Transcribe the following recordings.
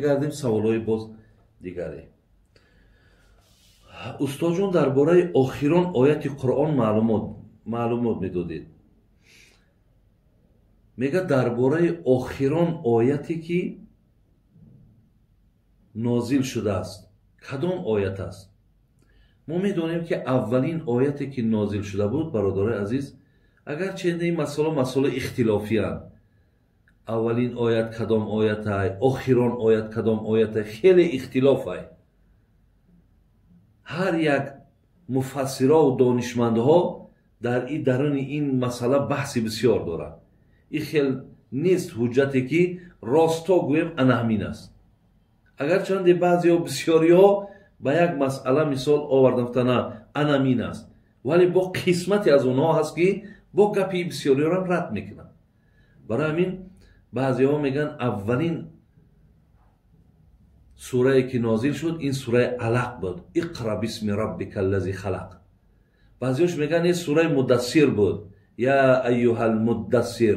Мегардем саволҳои боз дигаре. Устодҷон, дар бораи охирон ояти Қуръон маълумот медодед. Мега дар бораи охирон ояте ки нозил шудааст, кадом оят аст? Мо медонем ки аввалин ояте ки нозил шуда буд, бародарои азиз, агарчи ин масъала масъалаи ихтилофиянд, аввалин оят кадом оятай, охирон оят кадом оятай, хеле ихтилофай. Ҳар як муфассирову донишмандҳо дар даруни ин масъала баҳси бисёр доранд. Ин хел нест ҳуҷҷате ки росто гӯем ана ҳамин аст. Агарчанде баъзеҳо бисёриҳо ба як масъала мисол овардан, гуфтана ана ҳамин аст, вале бо қисмате аз онҳо ҳаст ки бо гапи бисёриҳоам рад мекунанд. Барои ҳамин баъзеҳо мегӯянд аввалин сурае ки нозил шуд ин сураи Алақ буд, иқра бисми раббика аллази халақ. Баъзеҳош мегӯянд ин сураи Мудассир буд, я айюҳал муддассир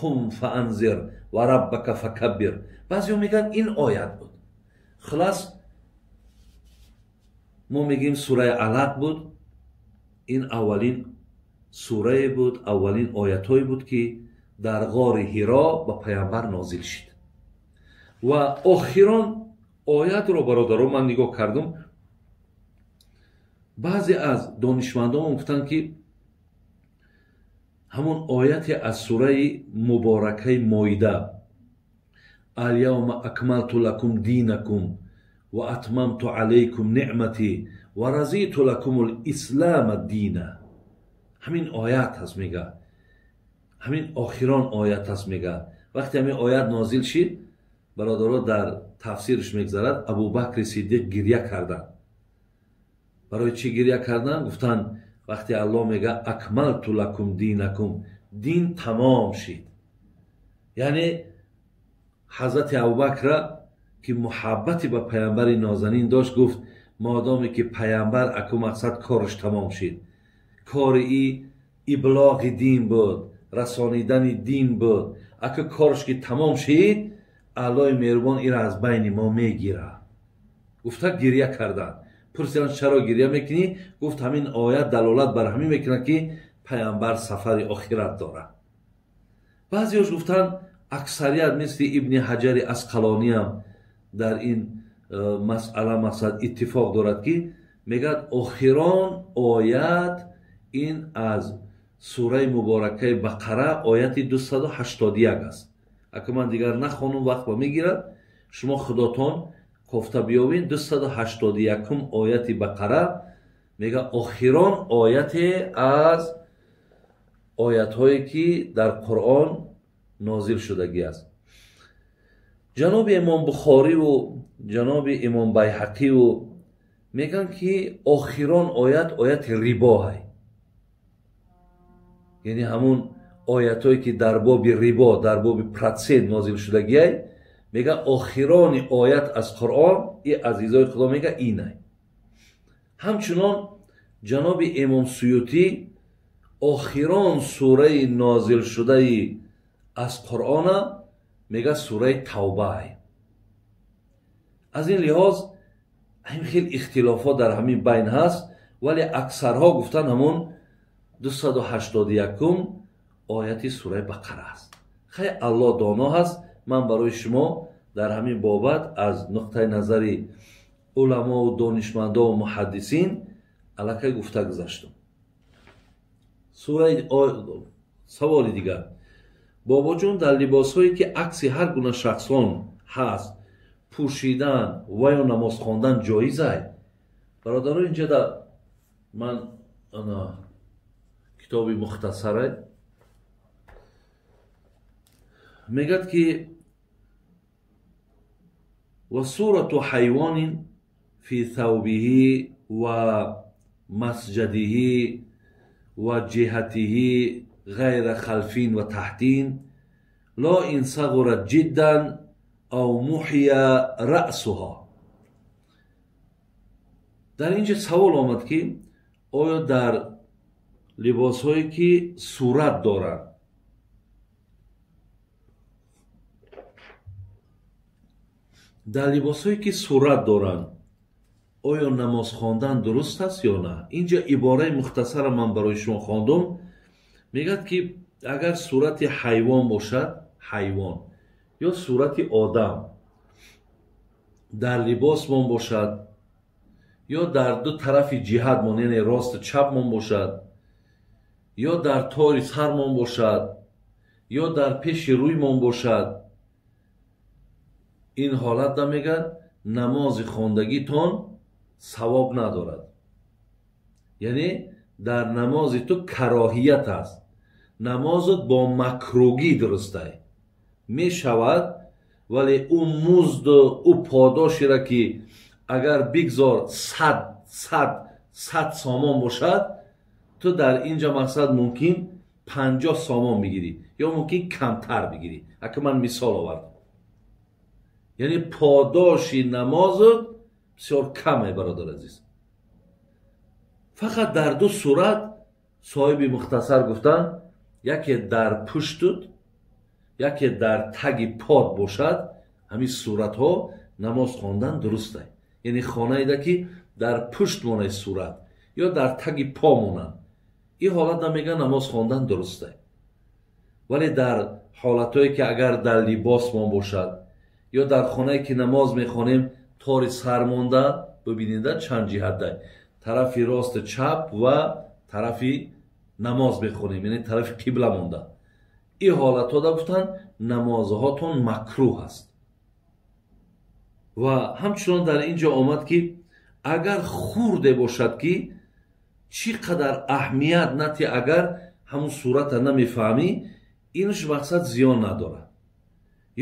қум фаанзир ва раббака факаббир. Баъзеҳо мегӯянд ин оят буд. Хулас, мо мегӯем сураи Алақ буд, ин аввалин сурае буд, аввалин оятҳое буд ки дар ғори Ҳиро ба паямбар нозил шид. Ва охирон оятро, бародаро, ман нигоҳ кардам, баъзе аз донишмандон гуфтанд ки ҳамон ояте аз сураи муборакаи Моида, аляавма акмалту лакум динакум ва атмамту алайкум неъмати ва разиту лакум лислама дина. Ҳамин оят ҳаст, мега, ҳамин охирон оят ҳаст, мега. Вақте ҳамин оят нозил шид, бародаро, дар тафсирш мегзарад, Абубакри Сиддиқ гиря карданд. Барои чӣ гиря карданд? Гуфтанд вақте Аллоҳ мега акмалту лакум динакум, дин тамом шид. Яъне ҳазрати Абубакра ки муҳаббате ба паямбари нозанин дошт, гуфт модоме ки паямбар аку мақсад кораш тамом шид, кори и иблоғи дин буд, расонидани дин буд, аку кораш ки тамом шид, Аллоҳи меҳрубон ира аз байни мо мегирад. Гуфта гиря карданд. Пурсиданд чаро гиря мекунӣ? Гуфт ҳамин оят далолат бар ҳамин мекунад ки паямбар сафари охират дорад. Баъзеҳош гуфтанд аксарият мисли Ибни Ҳаҷари Асқалониам дар ин масъала мақсад иттифоқ дорад ки мегӯяд охирон оят ин аз сураи муборакаи Бақара ояти 281 аст. Ака ман дигар нахонум, вақт ба мегирад, шумо худотон кофта биёбин. 281 ояти Бақара мега охирон ояте аз оятҳое ки дар Қуръон нозил шудагӣ аст. Ҷаноби Имом Бухориву ҷаноби Имом Байҳақиву мегӯянд ки охирон оят ояти рибоҳай, яъне ҳамун оятҳое ки дар боби рибо, дар боби процент нозил шудагиай, мега охирони оят аз Қуръон и азизои Худо мега инай. Ҳамчунон ҷаноби Имом Суютӣ охирон сураи нозилшудаи аз Қуръона мега сураи Тавбаай. Аз ин лиҳоз ҳамин хел ихтилофҳо дар ҳамин байн ҳаст, вале аксарҳо гуфтанд ҳамун 281 ояти сураи Бақара аст. Хай, Аллоҳ доно ҳаст. Ман барои шумо дар ҳамин бобат аз нуқтаи назари уламову донишмандову муҳаддисин аллакай гуфта гузаштам. Сураи саволи дигар. Бобоҷон, дар либосҳое ки акси ҳар гуна шахсон ҳаст пӯшидан ва ё намоз хондан ҷоизай? Бародаро, инҷа да ман китоби мухтасаре мегӯяд ки ва сурату ҳайвонин фи савбиҳи ва масҷадиҳи ва ҷиҳатиҳи ғайра халфин ва таҳтин ло ин сағурат ҷиддан ав муҳия раъсуҳо. Дар инҷа савол омад ки оё дар либосҳое ки сурат доранд Дар либосҳое ки сурат доранд, оё намоз хондан дуруст аст ё на? Инҷа ибораи мухтасара ман барои шумо хондум. Мегӯяд ки агар сурати ҳайвон бошад, ҳайвон ё сурати одам дар либосмон бошад ё дар ду тарафи ҷиҳатмон, яъне росту чапмон бошад, ё дар тори сармон бошад, ё дар пеши рӯймон бошад, ин ҳолат намегӯяд намози хондагитон савоб надорад. Яъне дар намози ту кароҳият аст, намозат бо макругӣ дурустай мешавад, вале ӯ музду ӯ подошеро ки агар бигзор 100 сомон бошад, ту дар инҷа мақсад мумкин 50 сомон бигирӣ ё мумкин камтар бигирӣ. Ака ман мисол овардам. Яъне подоши намозат бисёр каме, бародар азиз. Фақат дар ду сурат соҳиби мухтасар гуфтанд, яке дар пуштут, яке дар таги под бошад, ҳамин суратҳо намоз хондан дурустай. Яъне хонаеда ки дар пушт монад сурат ё дар таги по монанд, ин ҳолат намегӯяд намоз хондан дурустай. Вале дар ҳолатҳое ки агар дар либосмон бошад ё дар хонае ки намоз мехонем тори сар монда, бибинеда чанд ҷиҳатдай, тарафи росту чап ва тарафи намоз мехонем, яъне тарафи қибла монда, ин ҳолатҳо да гуфтанд намозҳотон макрӯҳ аст. Ва ҳамчунон дар ин ҷо омад ки агар хурде бошад ки чӣ қадар аҳамият нати, агар ҳамун сурата намефаҳмӣ, инаш мақсад зиён надорад.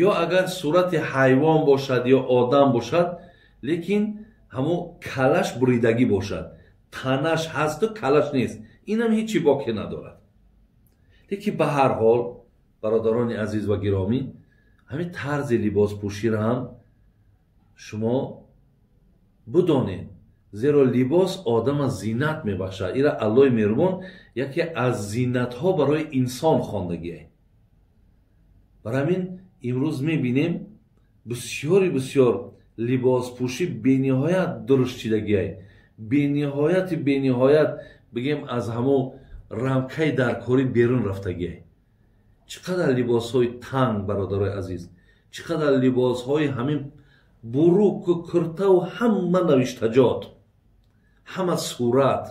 Ё агар сурати ҳайвон бошад ё одам бошад, лекин ҳамун калаш буридагӣ бошад, танаш ҳасту калаш нест, инам ҳечи боке надорад. Лекин ба ҳар ҳол бародарони азиз ва гиромӣ, ҳамин тарзи либоспӯширо ҳам шумо бидонед, зеро либос одама зинат мебахшад. Ира Аллоҳи меҳрубон яке аз зинатҳо барои инсон хондагие. Барои ҳамин имрӯз мебинем бисёри бисёр либоспӯшӣ бениҳоят дурустчидагие, бениҳояти бениҳоят бигем аз ҳамон рамкаи даркорӣ берун рафтагие. Чӣ қадар либосҳои танг, бародарои азиз, чӣ қадар либосҳои ҳамин буруку куртаву ҳама навиштаҷот, ҳама сурат.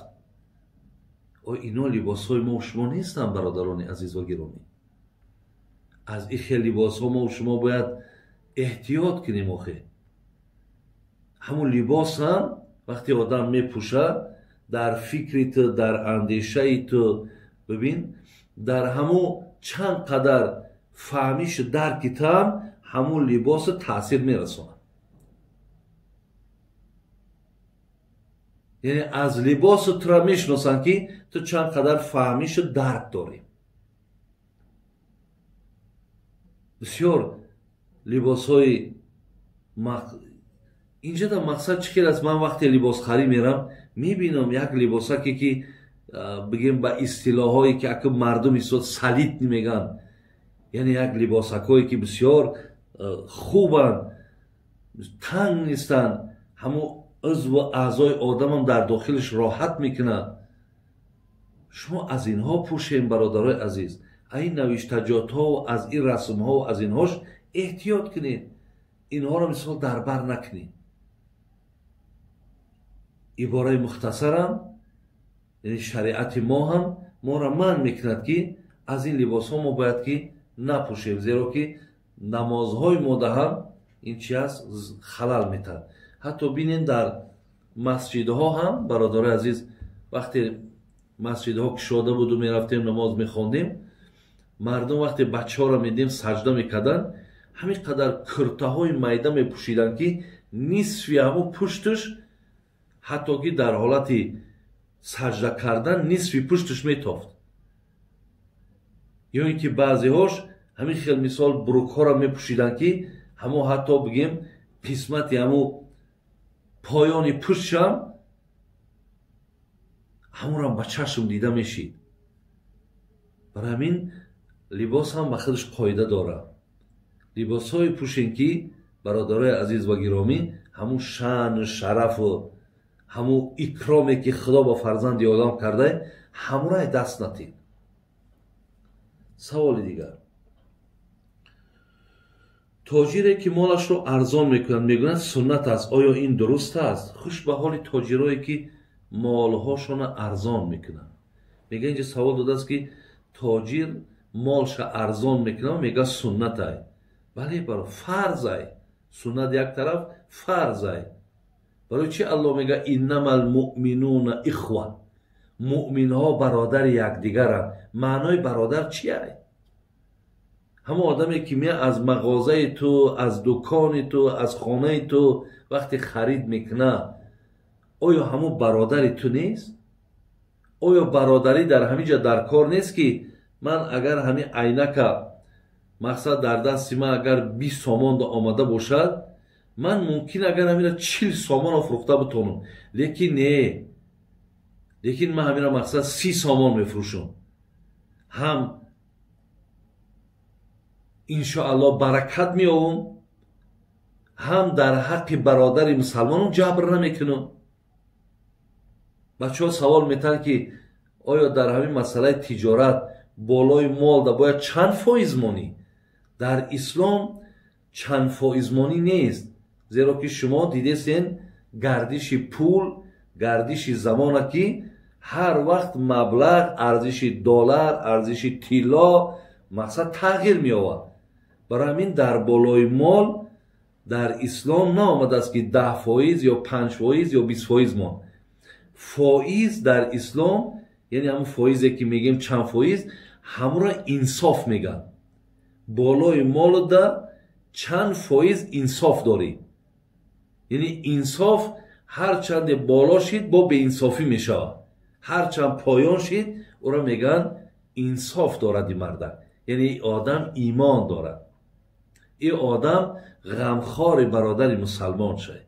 О ино либосҳои мо шумо нестанд, бародарони азиз ва гиромӣ. Аз ин хел либосҳо мо шумо бояд эҳтиёт кунем. Охе ҳамун либос ҳам вақте одам мепӯшад, дар фикри ту, дар андешаи ту, бибин, дар ҳамун чанд қадар фаҳмишу дарки ту ҳам ҳамун либосу таъсир мерасонад. Яъне аз либосу тура мешиносанд ки ту чанд қадар фаҳмишу дарк дорӣ. Бисёр либосҳои инҷа да мақсад чӣ хел аст? Ман вақте либосхарӣ мерам, мебинам як либосаке ки бигем ба истилоҳое ки ака мардум истод салит мегӯянд, яъне як либосакое ки бисёр хубанд, танг нестанд, ҳамун узву аъзои одамам дар дохилаш роҳат мекунад. Шумо аз инҳо пӯшем, бародарои азиз, аз ин навиштаҷотҳову аз ин расмҳову аз инҳош эҳтиёт кунед, инҳоро мисол дар бар накунед. Ибораи мухтасарам, яъне шариати мо ҳам моро манъ мекунад ки аз ин либосҳо мо бояд ки напӯшем, зеро ки намозҳои мода ҳам ин чи аст, халал метаҳад. Ҳатто бинем дар масҷидҳо ҳам, бародарои азиз, вақте масҷидҳо кушода буду мерафтем намоз мехондем, мардум вақте бачаҳоро медидем саҷда мекарданд, ҳамин қадар куртаҳои майда мепӯшиданд ки нисфи ҳамун пушташ, ҳатто ки дар ҳолати саҷда кардан нисфи пушташ метофт. Ё ин ки баъзеҳош ҳамин хел мисол брукҳоро мепӯшиданд ки ҳамон ҳатто бигем қисмати ҳамун поёни пуштшам ҳамонам ба чашм дида мешид. Барои ҳамин либос ҳам ба худаш қоида дорад. Либосҳое пӯшем ки Бародарои азиз ва гиромӣ, ҳамун шаъну шарафу ҳамун икроме ки Худо ба фарзанди одам кардае, ҳамурай даст натед. Саволи дигар. Тоҷире ки молашро арзон мекунад, мегӯяд суннат аст, оё ин дуруст аст? Хуш ба ҳоли тоҷирое ки молҳошонро арзон мекунанд. Мега инҷа савол додааст ки тоҷир молша арзон мекунад, мега суннат ай. Бале, баро фарз ай. Суннат як тараф, фарз ай. Барои чи Аллоҳ мега иннамал муъминуна ихва? Муъминҳо бародари якдигаранд. Маънои бародар чи ай? Ҳамон одаме ки мея аз мағозаи ту, аз дукони ту, аз хонаи ту вақте харид мекунад, оё ҳамон бародари ту нест? Оё бародарӣ дар ҳамин ҷа дар кор нест ки ман агар ҳамин айнака мақсад дар дасти ман агар 20 сомон омада бошад, ман мумкин агар ҳамина 40 сомонро фурӯхта битонам, лекин не, лекин ман ҳамина мақсад 30 сомон мефурӯшам, ҳам иншоаллоҳ баракат меёбам, ҳам дар ҳаққи бародари мусалмонам ҷабр намекунам. Бачаҳо савол метаҳанд ки оё дар ҳамин масъалаи тиҷорат болои молда бояд чанд фоиз монӣ? Дар ислом чанд фоизмонӣ нест, зеро ки шумо дидесен гардиши пул, гардиши замона ки ҳар вақт маблағ, арзиши доллар, арзиши тилло мақсад тағйир меёбад. Барои ҳамин дар болои мол дар ислом наомадааст ки 10% ё 5% ё 20% мон. Фоиз дар ислом, яъне ҳамун фоизе ки мегӯем чанд фоиз, ҳамуро инсоф мегӯянд. Болои молда чанд фоиз инсоф дорӣ, яъне инсоф ҳарчанде боло шид, бо беинсофӣ мешавад, ҳарчанд поён шид, ӯро мегӯянд инсоф дорад ин мардак, яъне ин одам имон дорад, ин одам ғамхори бародари мусалмон шавад.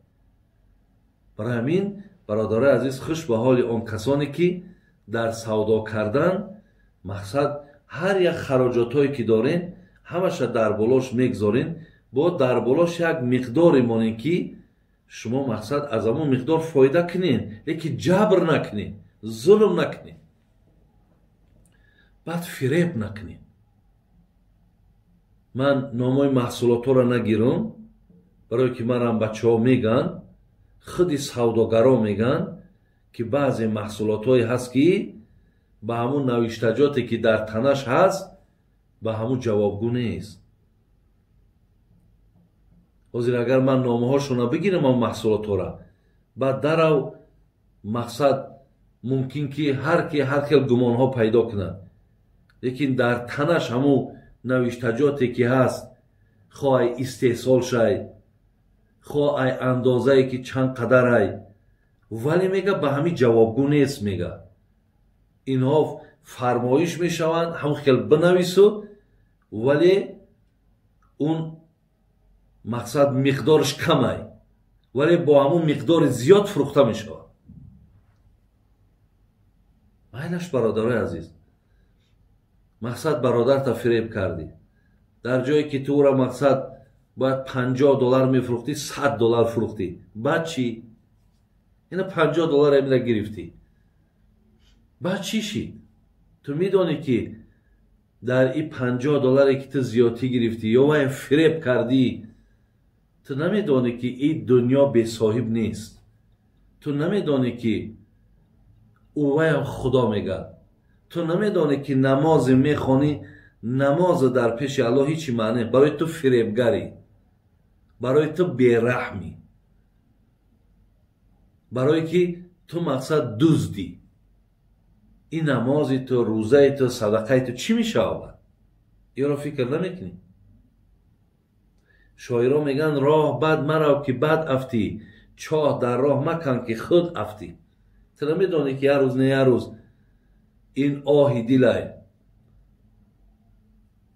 Барои ҳамин бародарои азиз, хуш ба ҳоли он касоне ки дар савдо кардан мақсад ҳар як хароҷотҳое ки дорен, ҳамаша дар болош мегзорен, бо дар болош як миқдоре монен ки шумо мақсад аз ҳамон миқдор фоида кунен, лекин ҷабр накунен, зулм накунен, баъд фиреб накунен. Ман номои маҳсулотҳоро нагирам, барое ки манам бачаҳо мегӯянд, худи савдогаро мегӯянд ки баъзе маҳсулотҳое ҳаст ки ба ҳамун навиштаҷоте ки дар танаш ҳаст, ба ҳамун ҷавобгӯ нест. Ҳозир агар ман номаҳошонро бигирам ҳамун маҳсулотҳоро, баъд дарав мақсад мумкин ки ҳар ки ҳар хел гумонҳо пайдо кунад, лекин дар танаш ҳамун навиштаҷоте ки ҳаст, хоҳ ай истеҳсол шай, хоҳ ай андозае ки чанд қадарай, вале мега ба ҳамин ҷавобгӯ нест. Мега инҳо фармоиш мешаванд ҳамон хел бинавису, вале он мақсад миқдораш камай, вале бо ҳамун миқдори зиёд фурӯхта мешавад. Майлаш бародарои азиз, мақсад бародарта фиреб кардӣ, дар ҷое ки ту ӯра мақсад бояд $50 мефурӯхтӣ, $100 фурӯхтӣ, баъд чӣ? Ина $50 амира гирифтӣ, баъд чӣ шид? Ту медонӣ ки дар ин $50 ки ту зиёдтӣ гирифтӣ ё вай фиреб кардӣ, ту намедонӣ ки ин дунё бесоҳиб нест, ту намедонӣ ки ӯ ваям Худо мегӯяд, ту намедонӣ ки намозе мехонӣ, намозе дар пеши Аллоҳ ҳечи маъне, барои ту фиребгарӣ, барои ту бераҳмӣ, барое ки ту мақсад дуздӣ. Ин намози ту, рӯзаи ту, садақаи ту чӣ мешавад? Иро фикр намекунӣ. Шоиро мегӯянд роҳ бад марав ки бад афтӣ, чоҳ дар роҳ макан ки худ афтӣ. Ту намедонӣ ки як рӯз не як рӯз ин оҳи дилай.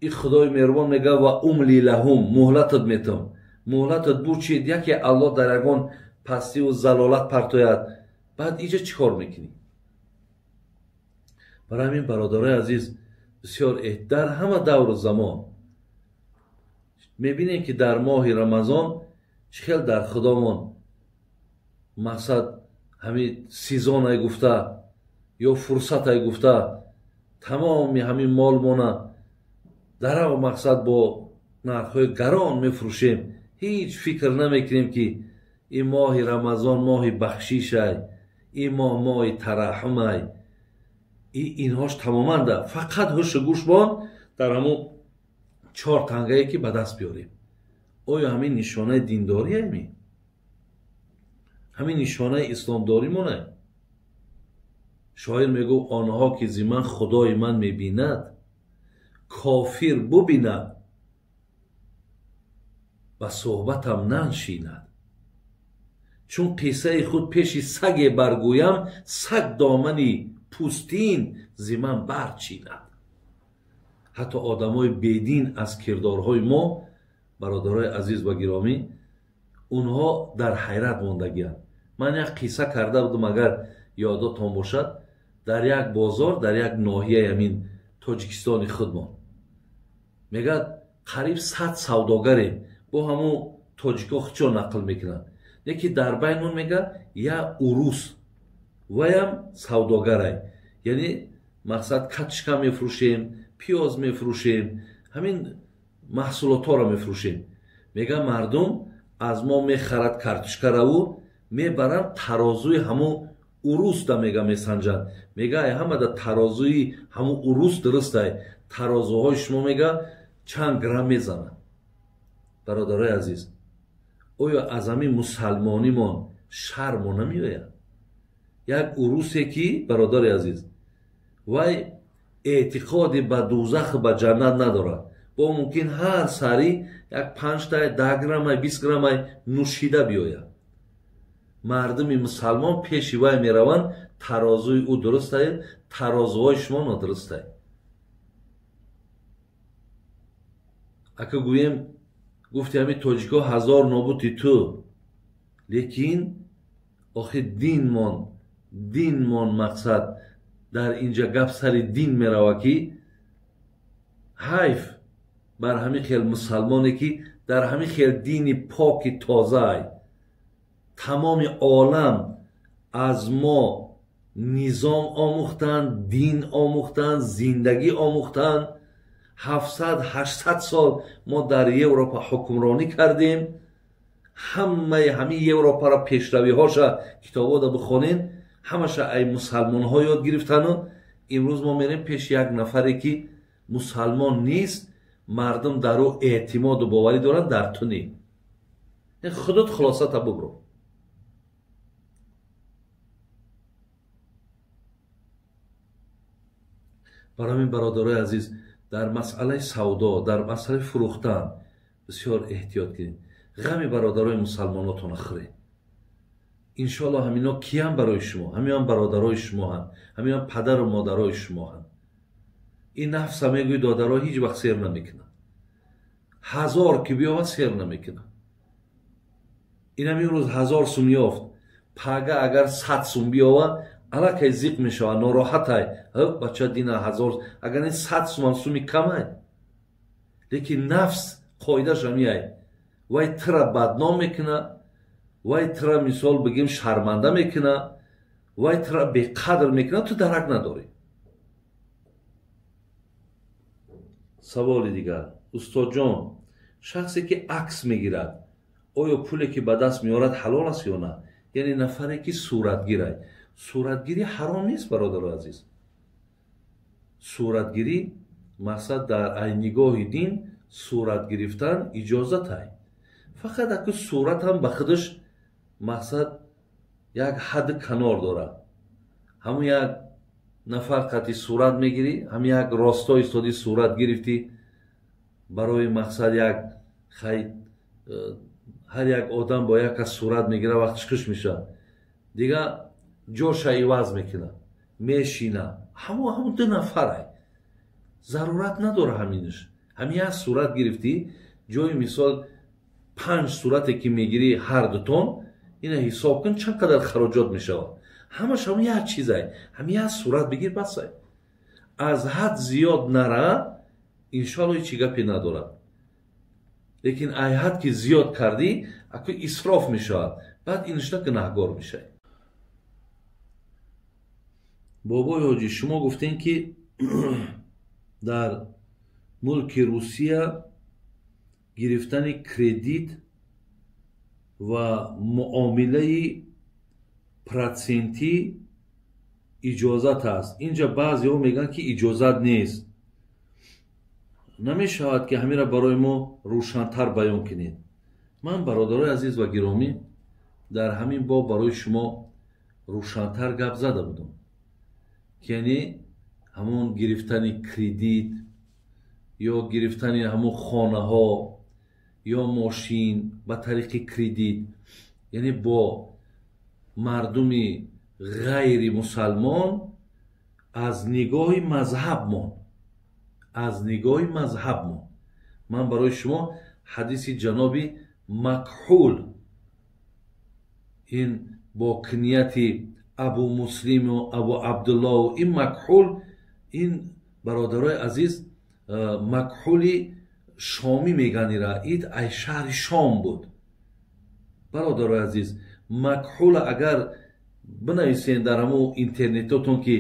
Ин Худои меҳрубон мегӯяд ва умли лаҳум, муҳлатат метам. Муҳлатат бучид, яке Аллоҳ дар ягон пастиву залолат партояд, баъд иҷа чӣ кор мекунӣ? Барои ҳамин бародарои азиз, бисёр дар ҳама давру замон мебинем ки дар моҳи Рамазон Чӣ хел дар худомон мақсад ҳамин сезонай гуфта ё фурсатай гуфта тамоми ҳамин молмона дарав мақсад бо нархҳои гарон мефурӯшем. Ҳеҷ фикр намекунем, ки ин моҳи Рамазон моҳи бахшишай, ин моҳ моҳи тараҳумай. Инҳош тамоманда. Фақат ҳушу гӯшмон дар ҳамун 4 тангае, ки ба даст биёрем. Оё ҳамин нишонаи диндориами? Ҳамин нишонаи исломдоримонай? Шоир мегӯ: онҳо ки зи ман худои ман мебинад, кофир бубинад, ба суҳбатам наншинад. Чун қиссаи худ пеши саге баргӯям, саг домани пӯстин зи ман барчинад. Ҳатто одамои бедин аз кирдорҳои мо, бародарои азиз ва гиромӣ, онҳо дар ҳайрат мондагианд. Ман як қисса карда будам, агар ёдотон бошад, дар як бозор, дар як ноҳияи ҳамин Тоҷикистони худмон. Мегӯяд, қариб 100 савдогарем, бо ҳамун тоҷико худшон нақл мекунанд. Лекин дар байнмон мегӯяд як урус, ваям савдогарай. Яъне мақсад катишка мефурӯшем, пиёз мефурӯшем, ҳамин маҳсулотҳоро мефурӯшем. Мегӯяд, мардум аз мо мехарад картошкараву мебаранд тарозуи ҳамун урус да, мега, месанҷанд. Мега, ай ҳама да тарозуи ҳамун урус дурустай, тарозуҳои шумо, мега, чанд грамм мезанад. Бародарои азиз, оё аз ҳамин мусалмонимон шармо намеояд? Як урусе ки, бародари азиз, вай эътиқоди ба дузаху ба ҷаннат надорад, бо мумкин ҳар сари як 5-тай, 10 граммай, 20 граммай нӯшида биёяд. Мардуми мусалмон пеши вай мераванд, тарозуи ӯ дурустай, тарозуҳои шумо нодурустай. Ака гӯем, гуфти ҳамин тоҷикҳо ҳазор нобути ту, лекин охи динмон мақсад дар инҷа гап сари дин мерава, ки ҳайф бар ҳамин хел мусалмоне, ки дар ҳамин хел дини поки тозаай. Тамоми олам аз мо низом омӯхтанд, дин омӯхтанд, зиндагӣ омӯхтанд. 700-800 сол мо дар Европа ҳукмронӣ кардем. Ҳамаи ҳамин Европаро пешравиҳоша китобода бихонед, ҳамаша ай мусалмонҳо ёд гирифтану имрӯз мо мерем пеши як нафаре, ки мусалмон нест, мардум дар ӯ эътимоду боварӣ доранд, дар ту не. Худот хулосата бубро. Барои ҳамин, бародарои азиз, дар масъалаи савдо, дар масъалаи фурӯхтан бисёр эҳтиёт кунед. Ғами бародарои мусалмонотонро хӯред. Иншоалло ҳамино киям барои шумо? Ҳамиам бародарои шумоҳанд, ҳамиам падару модарои шумоҳанд. Ин нафса, мегӯи, додаро, ҳеҷ вақт сер намекунад. 1000 ки биёвад, сер намекунад. Инам имрӯз 1000 сум ёфт, пага агар 100 сум биёвад, аллакай зиқ мешавад, нороҳатай. Бача, дина 1000, агар не 100 сумам суми камай. Лекин нафс қоидааш ҳамиай. Вай тира бадном мекунад, вай тира, мисол бигем, шарманда мекунад, вай тира беқадр мекунад, ту дарак надорӣ. Саволи дигар: устодҷон, шахсе ки акс мегирад, оё пуле ки ба даст меорад ҳалол аст ё на? Яъне нафаре ки суратгирай. Суратгирӣ ҳаром нест, бародари азиз. Суратгирӣ мақсад дар ай нигоҳи дин сурат гирифтан иҷозатай. Фақат аку сурат ҳам ба худаш мақсад як ҳадди канор дорад. Ҳамун як нафар қати сурат мегирӣ, ҳам як росто истоди сурат гирифтӣ, барои мақсад як хай ҳар як одам бо як кас сурат мегирад, вақтиш хуш мешавад, дига ҷоша иваз мекунад, мешина. Ҳамун ду нафарай, зарурат надора ҳаминаш. Ҳамин як сурат гирифтӣ, ҷои мисол 5 сурате ки мегирӣ ҳар дутон, ина ҳисоб кун чанд қадар хароҷот мешавад. Ҳамаш ҳамун як чизай, ҳамин як сурат бигир, басай. Аз ҳад зиёд нара, иншоалло ҳеҷ гапе надорад. Лекин айҳад ки зиёд кардӣ, аку исроф мешавад, баъд иништа гунаҳгор мешавӣ. Бобои ҳоҷӣ, шумо гуфтем, ки дар мулки Русия гирифтани кредит ва муомилаи процентӣ иҷозат аст. Инҷа баъзеҳо мегӯянд, ки иҷозат нест. Намешавад ки ҳамира барои мо рӯшантар баён кунед? Ман, бародарои азиз ва гиромӣ, дар ҳамин боб барои шумо рӯшантар гап зада будам, ки яъне ҳамон гирифтани кредит ё гирифтани ҳамон хонаҳо ё мошин ба тариқи кредит, яъне бо мардуми ғайри мусалмон аз нигоҳи мазҳабмон, аз нигоҳи мазҳабмон. Ман барои шумо ҳадиси ҷаноби Макҳул, ин бо книяти Абу Муслиму Абу Абдуллоу, ин Макҳул, ин бародарои азиз, Макҳули шомӣ мегӯянд ира, ид ай шаҳри Шом буд. Бародарои азиз, Макҳула агар бинависен дар ҳамун интернетотон, ки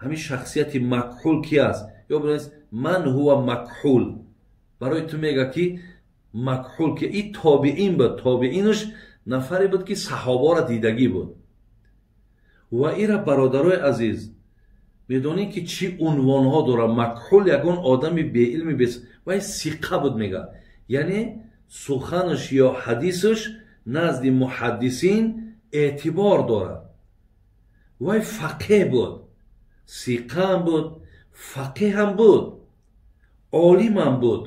ҳамин шахсияти Макҳул ки аст, ё бинавис ман ҳува Макҳул, барои ту мега, ки Макҳул ки и тобиин буд. Тобиинаш нафаре буд, ки саҳобаро дидагӣ буд. Ва ира, бародарои азиз, медонед, ки чӣ унвонҳо дорад Макҳул? Ягон одами беилми бес вай сиқа буд, мега, яъне суханаш ё ҳадисаш назди муҳаддисин эътибор дорад. Вай фақеҳ буд, сиқаам буд, фақеҳам буд, олимам буд.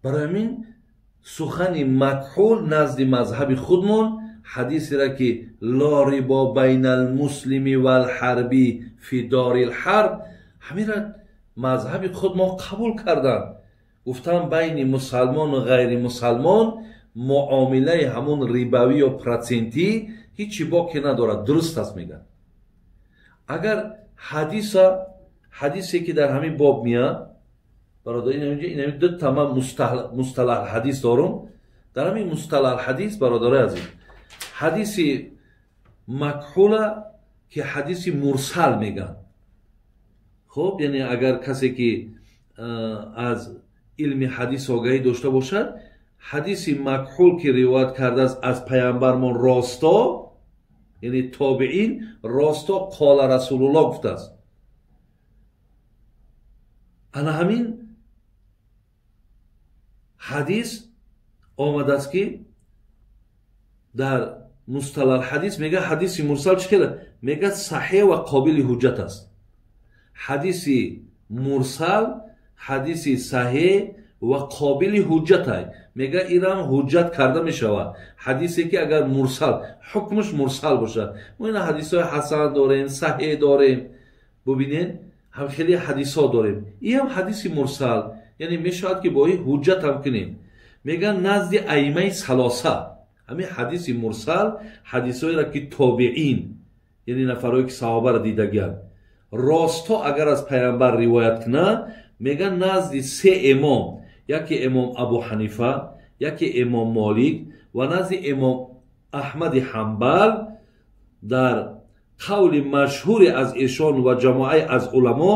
Барои ҳамин сухани Макҳул назди мазҳаби худмон, ҳадисеро, ки ло рибо байна алмуслими валҳарби фи дори лҳарб, ҳаминра мазҳаби худ мо қабул карданд. Гуфтанд, байни мусалмону ғайри мусалмон муомилаи ҳамун рибавӣ ё процентӣ ҳичи боке надорад, дуруст аст, мегӯяд. Агар ҳадиса, ҳадисе ки дар ҳамин боб меяд, бародар, инами дута ман мусталаҳ ҳадис дорум. Дар ҳамин мусталаҳ ҳадис, бародарои азиз, ҳадиси Макҳула, ки ҳадиси мурсал мегӯянд. Хуб, яъне агар касе ки аз илми ҳадис огаҳӣ дошта бошад, ҳадиси Макҳул, ки ривоят кардааст аз паямбармон росто, яъне тобиин росто қола Расулуллоҳ гуфтааст. Ана ҳамин ҳадис омадааст, ки дар мусталал ҳадис мега, ҳадиси мурсал чӣ кела мега, саҳеҳ ва қобили ҳуҷҷат аст. Ҳадиси мурсал ҳадиси саҳеҳ ва қобили ҳуҷҷат ай, мега, ирам ҳуҷҷат карда мешавад, ҳадисе ки агар мурсал, ҳукмаш мурсал бошад. Мо ина ҳадисҳои ҳасан дорем, саҳеҳ дорем, бубинед, ҳам хеле ҳадисҳо дорем. Иам ҳадиси мурсал, яъне мешавад, ки бо ин ҳуҷҷат ҳам кунем, мегӯянд назди аимаи салоса. Ҳамин ҳадиси мурсал, ҳадисҳоеро ки тобиин, яъне нафарҳое ки саҳобаро дидагианд, росто агар аз пайғамбар ривоят кунад, мегӯянд назди се имом, яке имом Абу Ҳанифа, яке имом Молик ва назди имом Аҳмади Ҳамбал, дар қавли машҳуре аз эшон ва ҷамоае аз уламо,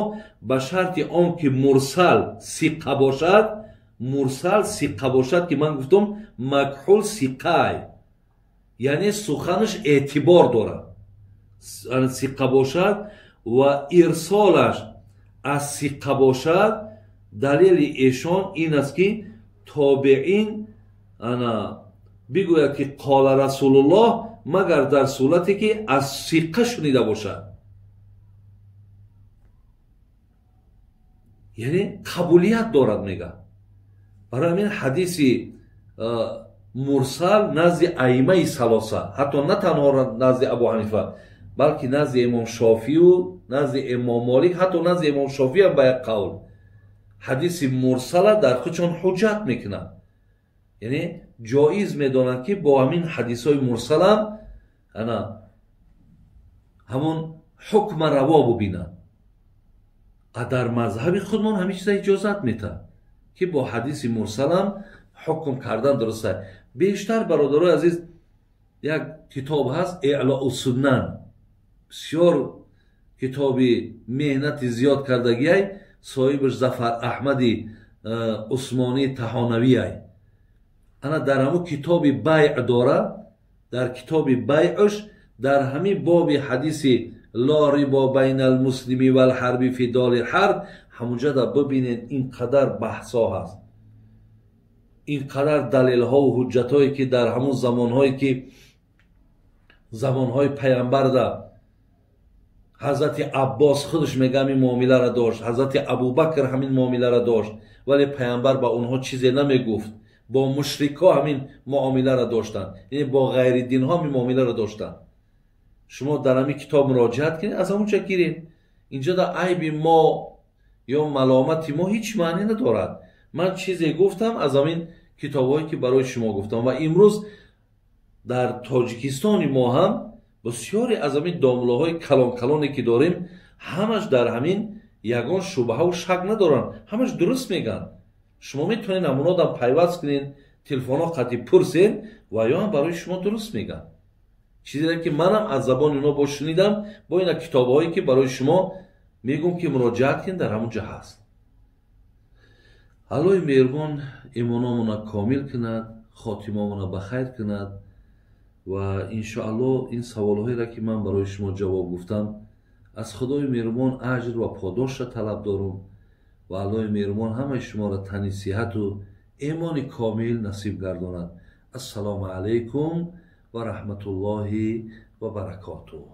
ба шарти он ки мурсал сиқа бошад. Мурсал сиқа бошад, ки ман гуфтам, Макҳул сиқай, яъне суханаш эътибор дорад, сиқа бошад ва ирсолаш аз сиқа бошад. Далели эшон ин аст, ки тобеин ана бигӯяд, ки қола Расулуллоҳ, магар дар сурате ки аз сиқа шунида бошад, яъне қабулият дорад, мега. Барои ҳамин ҳадиси мурсал назди аимаи салоса, ҳатто на танҳо назди Абу Ҳанифа, балки назди имом Шофию назди имом Молик, ҳатто назди имом Шофиам ба як қавл ҳадиси мурсала дар худшон ҳуҷҷат мекунанд, яъне ҷоиз медонанд, ки бо ҳамин ҳадисҳои мурсалам ана ҳамон ҳукма раво бубинанд. А дар мазҳаби худмон ҳамин чиза иҷозат метаҳад, Ки бо ҳадиси мурсалам ҳукм кардан дуруст аст. Бештар, бародарои азиз, як китоб ҳаст, Эълоу Суннан, бисёр китоби меҳнати зиёд кардагиай, соҳибаш Зафар Аҳмади Усмонӣ Таҳонавиай. Ана дар ҳамун китоби байъ дора, дар китоби байъш дар ҳамин боби ҳадиси ло рибо байна алмуслими валҳарби фи дори ҳарб, ҳамунҷода бибинед, ин қадар баҳсҳо ҳаст, ин қадар далелҳову ҳуҷҷатҳое, ки дар ҳамун замонҳое, ки замонҳои паямбарда ҳазрати Аббос худаш мега, ҳамин муомиларо дошт, ҳазрати Абубакр ҳамин муомиларо дошт, вале паямбар ба онҳо чизе намегуфт. Бо мушрикҳо ҳамин муомиларо доштанд, яъне бо ғайридинҳо ҳамин муомиларо доштанд. Шумо дар ҳамин китоб муроҷиат кунед, аз ҳамунҷа гиред. Инҷо да айби мо ё маломати мо ҳеҷ маъне надорад. Ман чизе гуфтам аз ҳамин китобҳое, ки барои шумо гуфтам. Ва имрӯз дар Тоҷикистони мо ҳам бисёре аз ҳамин домлаҳои калон-калоне, ки дорем, ҳамаш дар ҳамин ягон шубҳаву шак надоранд, ҳамаш дуруст мегӯянд. Шумо метавонед ҳамонодам пайваст кунед, телефонҳо қатъи пурсед, ва ё ҳам барои шумо дуруст мегӯянд. Чизе, ки манам аз забони онҳо бо шунидам, бо ина китобҳое, ки барои шумо мегӯм, ки муроҷиат кунед, дар ҳамон ҷо ҳаст. Аллоҳи меҳрубон имономона комил кунад, хотимамона ба хайр кунад. Ва иншоаллоҳ ин саволҳоеро, ки ман барои шумо ҷавоб гуфтам, аз Худои меҳрубон аҷр ва подошро талаб дорум. Ва Аллоҳи меҳрубон ҳамаи шуморо тани сиҳату имони комил насиб гардонад. Ассалому алайкум ва раҳматуллоҳи ва баракотуҳ.